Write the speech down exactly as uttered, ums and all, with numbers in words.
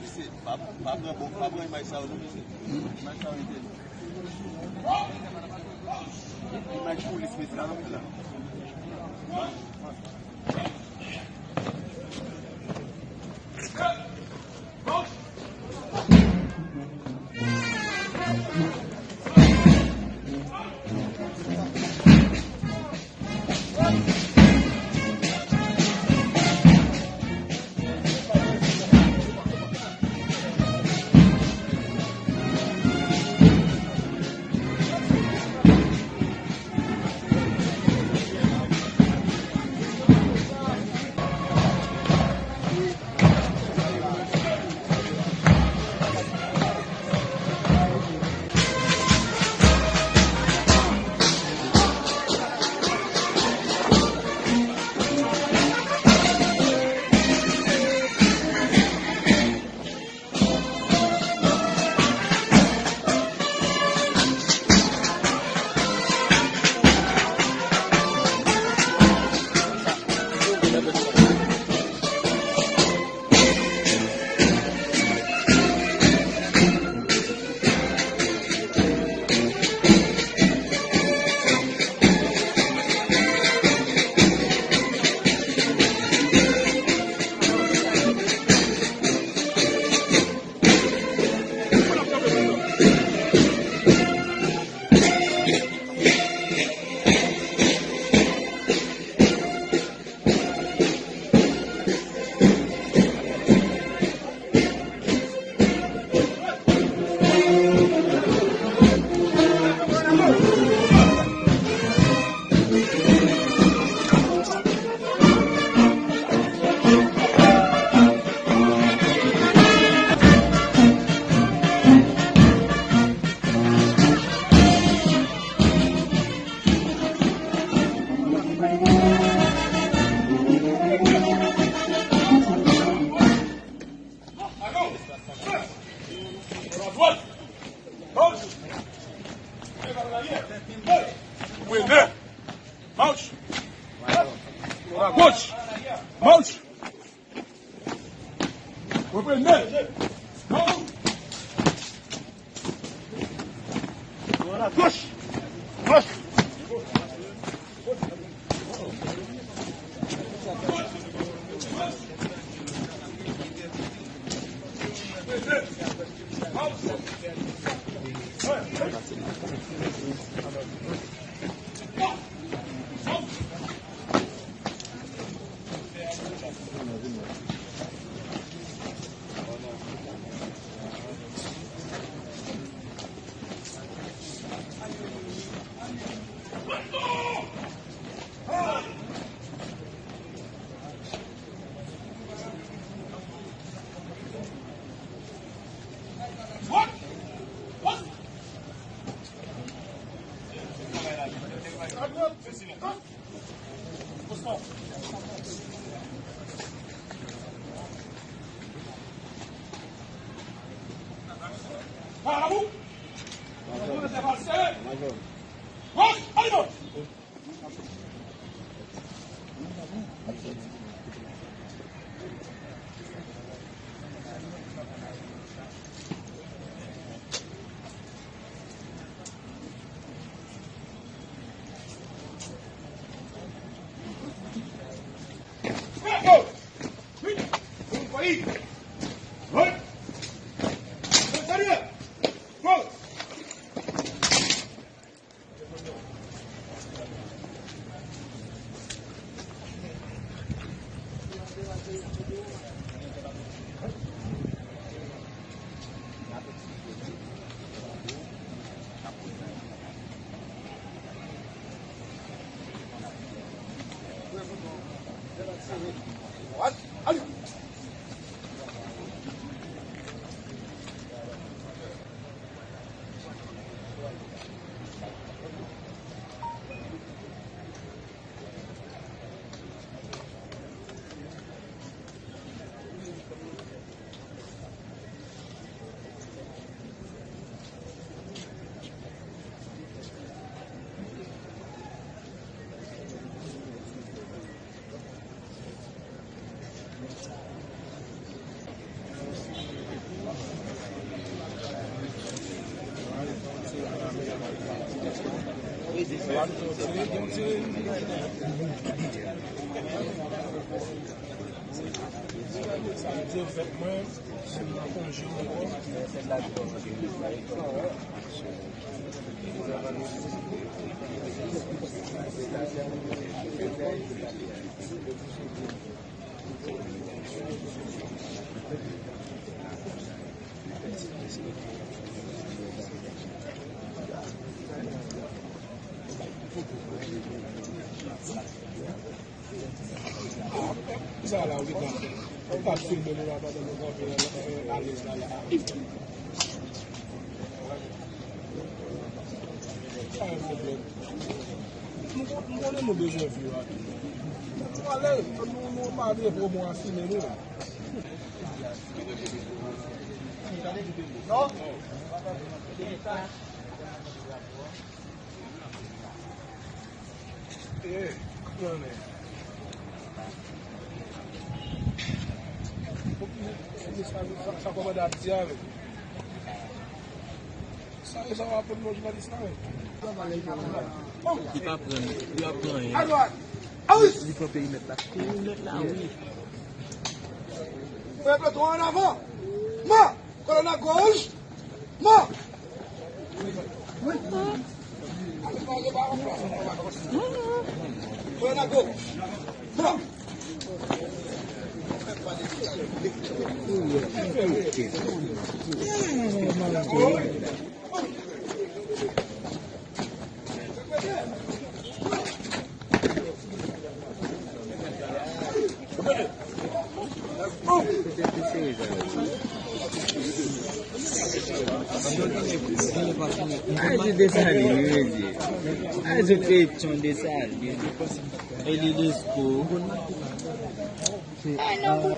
Mesye, pa, pa pran bon, pa pran imaj sa yo non, mesye. Imaj sa yo entèdi. Imaj polis, mesye, la, la. Reprenez. Marche. Gauche. Gauche. Sa vle di, fèt mwen, si m nan konje ankò. Sa la, ou gentan, ou t ap filme nou la pandan nou kanpe nan, nan, nan, alèz la, la. Pa gen pwoblèm. Nou, nou konnen nou bezwen viv a tou. Nou alèz, nou, nou pa vle pwomo a filme nou la. Non? Eh, non, men. Sa, sa, sa kòmandan ap di a, men. Sa, sa w ap pran non jounalis la, men. Li pa pran, li pa pran anyen. Adwat! Awi! Li pran perimèt la. Perimèt la, wi. Fè peloton an avan! Man! Kolonn a goch! Man! Kolonn a goch! Man! Ay, se Desalin, wi, mesye. Ay, se Petyon Desalin. Eli Lesko. Ay, non.